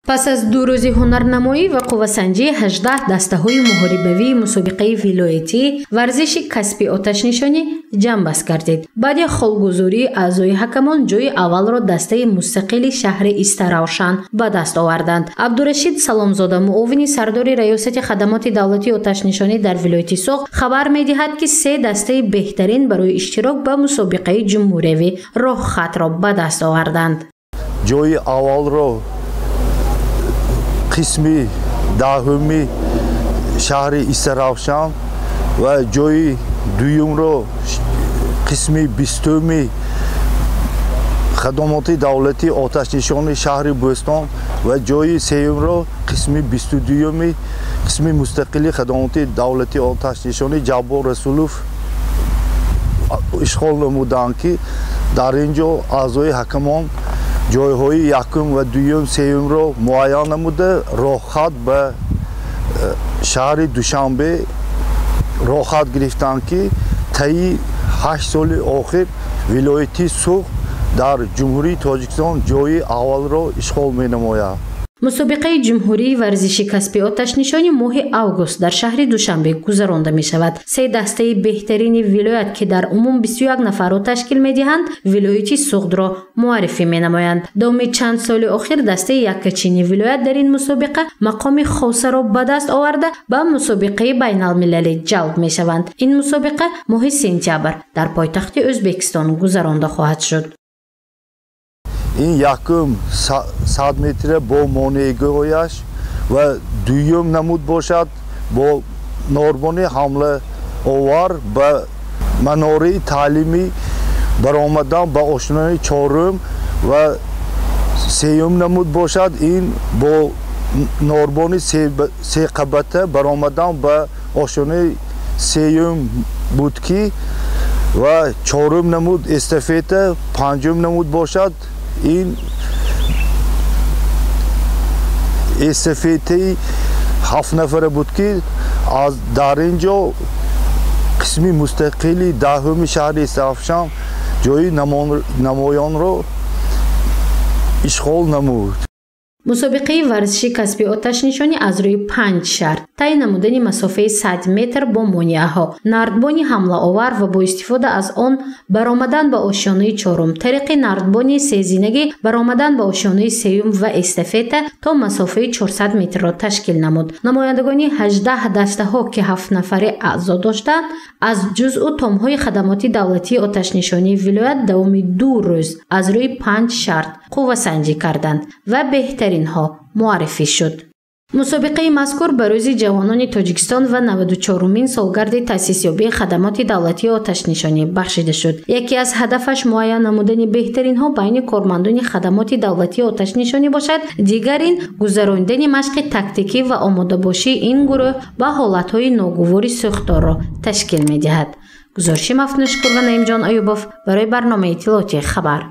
Пас аз 2 рӯзи ҳунарнамоӣ ва қуввасанҷии 18 дастаҳои муҳорибавии мусобиқаи вилоятӣ варзиши касби оташнишонӣ ҷамъбаст гардид. Баъди холгузории аъзои ҳакамон ҷои аввалро дастаи мустақили шаҳри Истаравшан ба даст оварданд. Абдурашид Саломзода, муовини сардори раёсати хадамоти давлатии оташнишонӣ дар вилояти Суғд, хабар медиҳад, ки 3 дастаи беҳтарин барои иштирок ба мусобиқаи ҷумҳуриявӣ роҳхатро ба даст оварданд. Ҷои аввалро қисми даҳуми шаҳри Истаравшан ва ҷои дуюмро қисми 20-уми хадамоти давлатии оташнишони шаҳри Бӯстон ва ҷои сеюмро қисми 22-юми қисми мустақили хадамоти давлатии оташнишони Ҷаббор Расулов ишғол намуданд, ки дар ин ҷо аъзои ҳакамон ҷойҳои якум ва дуюм, сеюмро муайян намуда, роҳхат ба шаҳри Душанбе роҳхат гирифтанд, ки таи 8 соли охир вилояти Суғд дар Ҷумҳурии Тоҷикистон ҷои аввалро ишғол менамояд. Мусобиқаи ҷумҳурии варзиши касби оташнишонӣ моҳи август дар шаҳри Душанбе гузаронда мешавад. 3 дастаи беҳтарини вилоят, ки дар умум 21 нафарро ташкил медиҳанд, вилояти Суғдро муаррифӣ менамоянд. Давоми чанд соли охир дастаи яккачини вилоят дар ин мусобиқа мақоми хосаро ба даст оварда ба мусобиқаи байналмилалӣ ҷалб мешаванд. Ин мусобиқа моҳи сентябр дар пойтахти Ӯзбекистон гузаронда хоҳад шуд. Ин якум 100 метра бо монеъгоҳояш ва дуюм намуд бошад бо норбони ҳамлаовар ба манораи таълимӣ баромадан ба ошнои чорум ва сеюм намуд бошад ин бо норбони сеқабата баромадан ба ошнои сеюм буд, ки ва чорум намуд эстафета, панҷум намуд бошад ин эстафетаи 7 нафара буд, ки аз дар ин ҷо қисми мустақили даҳуми шаҳри Истаравшан ҷои намоёнро ишғол намуд. Мусобиқаи варзиши касби оташнишонӣ аз рӯи 5 шарт: тай намудани масофаи 100 метр бо монеаҳо, нардбони ҳамлаовар ва бо истифода аз он баромадан ба ошёнаи чорум, тариқи нардбони сезинагӣ баромадан ба ошёнаи сеюм ва эстафета то масофаи 400 метрро ташкил намуд. Намояндагони 18 дастаҳо, ки 7 нафари аъзо доштанд, аз ҷузъу томҳои хадамоти давлатии оташнишонии вилоят давоми 2 рӯз аз рӯи 5 шарт қуввасанҷӣ карданд ва беҳтаринҳо муаррифӣ шуд. Мусобиқаи мазкур ба рӯзи ҷавонони Тоҷикистон ва 94-умин солгарди таъсисёбии хадамоти давлатии оташнишонӣ бахшида шуд. Яке аз ҳадафаш муайян намудани беҳтаринҳо байни кормандони хадамоти давлатии оташнишонӣ бошад, дигар ин гузаронидани машқи тактикӣ ва омодабошии ин гурӯҳ ба ҳолатҳои ногувори сӯхторро ташкил медиҳад. Гузориши Мафнушкур ва Наимҷон Аюбов барои барномаи иттилоотии хабар.